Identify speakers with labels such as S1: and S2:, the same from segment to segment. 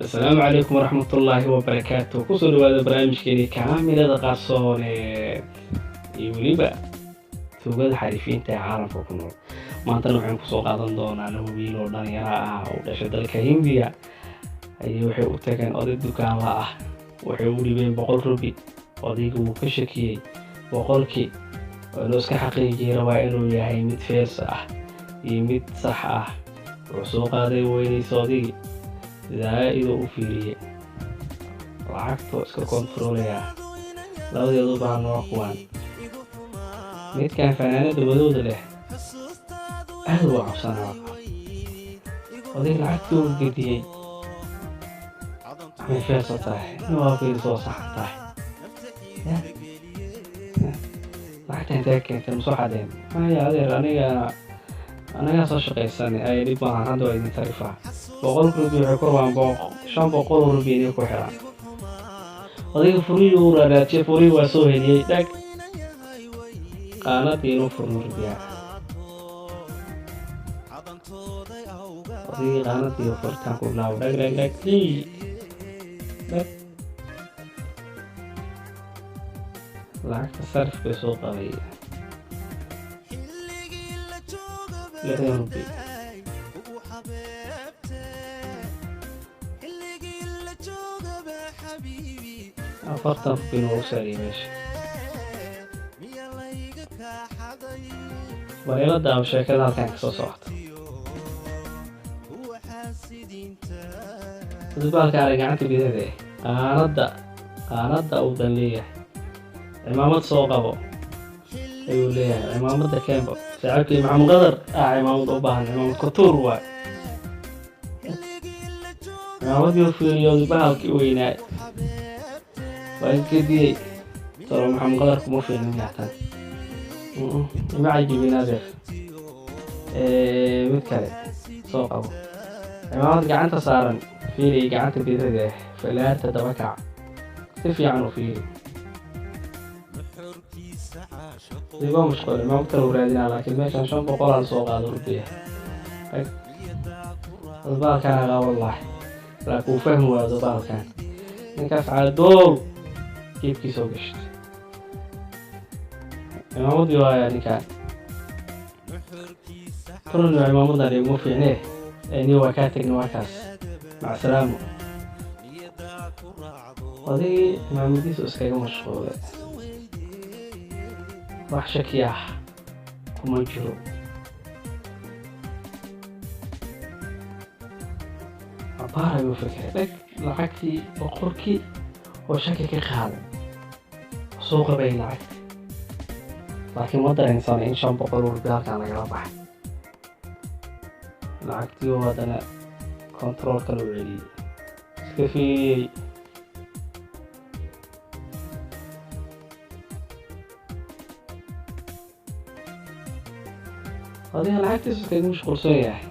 S1: Asalaamu calaykum waraxmatullaahi wabarakaatu. Kusoo dhawaada barnaamijkeeni Kaamirada Qarsoone iyo weliba tuugada xariifiinta ee caalamka ku nool. Maantana waxaan kusoo qaadan doonaa laba wiil oo dhalinyaro ah oo dhashay dalka Hindiya ayay waxay u tageen oday dukaanla ah, waxay u dhibeen 100 rubi. Odayga wuu ka shakiyey 100-kii, oo inuu iska xaqiijiyay rabaa inuu yahay mid feers ah iyo mid sax ah. Wuxuu soo qaaday weynaysa odaygii, zaa-iduu u fiiriyey lacagtoo iska kontaroolayaa. Labadeedu baan waa kuwaan. Midkan fanaanada madowda leh aada u cabsanaa. Odayga lacagtii uu gediyey, amay feersa tahay in waa fiirisoo saxan tahay lacagta intee keentay, masoo xadeen? Maya adeer, aniga anagaa soo shaqaysanay. Ay dhib maahan, hadda waa idin tarifaa. 100 rubi waxay ku rabaan 500 rubi inay ku xiraan. Odayga furihii uu raaraajiyay, furihii waa soo heliyey. Dhag, qaanadii inuu furno rubiyaa. Odaygii qaanadii furitaan ku bilaabo, dhag dhag dhag dhag. Lacagta sarif bay soo qabay 60 rubi. 40 rubina waa u saariyay meesha. Bal ila daawo sheekada halkan kasoo socota. Dubaalka arag gacanta bidixda eh, qaanadda qaanadda uu dan leeyahay. Cimaamad soo qabo ayuu leeyahay, cimaamada keenbo saaxiibkii Maxamed Qadar ah. Cimaamad u baahan, cimaamad kutuur waay. Cimaamadii u fiiriyooday, bahalkii weynaa waa gediyey. Tolo Maxamed Qadar kuma fiicna miyaatan? Ima cajibin adeer, mid kale soo qabo. Cimaamad gacanta saaran fiiri, gacanta bidixda eh, falaarta daba kac, si fiican u fiiri. Diba mashquul, cimaamad kale u raadinaa, laakiin meeshan 500 aan soo qaado rubiya. Baalkan aqaa wallahi, laakiin uu fahmi waado baalkan. Ninkaas caadool jiibkiisoo gashtay cimaamadii waaya. Ninkaan tolna cimaamadan iguma fiicnee, ni waa kaa tegna, waa kaas, macsalaamo. Odaygii cimaamadiisu iskaga mashquulay, wax shaki ah kuma jiro. Abaar ayuu fikiray. Dheg, lacagtii 100-kii oo shaki ka qaaday soo qabay lacagti, laakiin ma dareensanay in 500 rubi halkan lagala baxay. Lacagtii oo haddana kontarool kale u celiyey, iska fiiriyey. Adiga lacagtiisu iskaga mashquulsan yahay.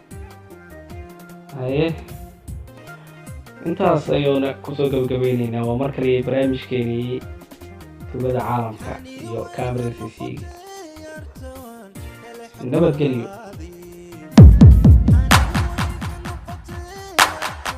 S1: Haye, intaas ayuuna kusoo gabagabeyneynaa. Waa mar kaliya barnaamijkeenii tugada caalamka iyo kamerada CC. Nabadgelyo.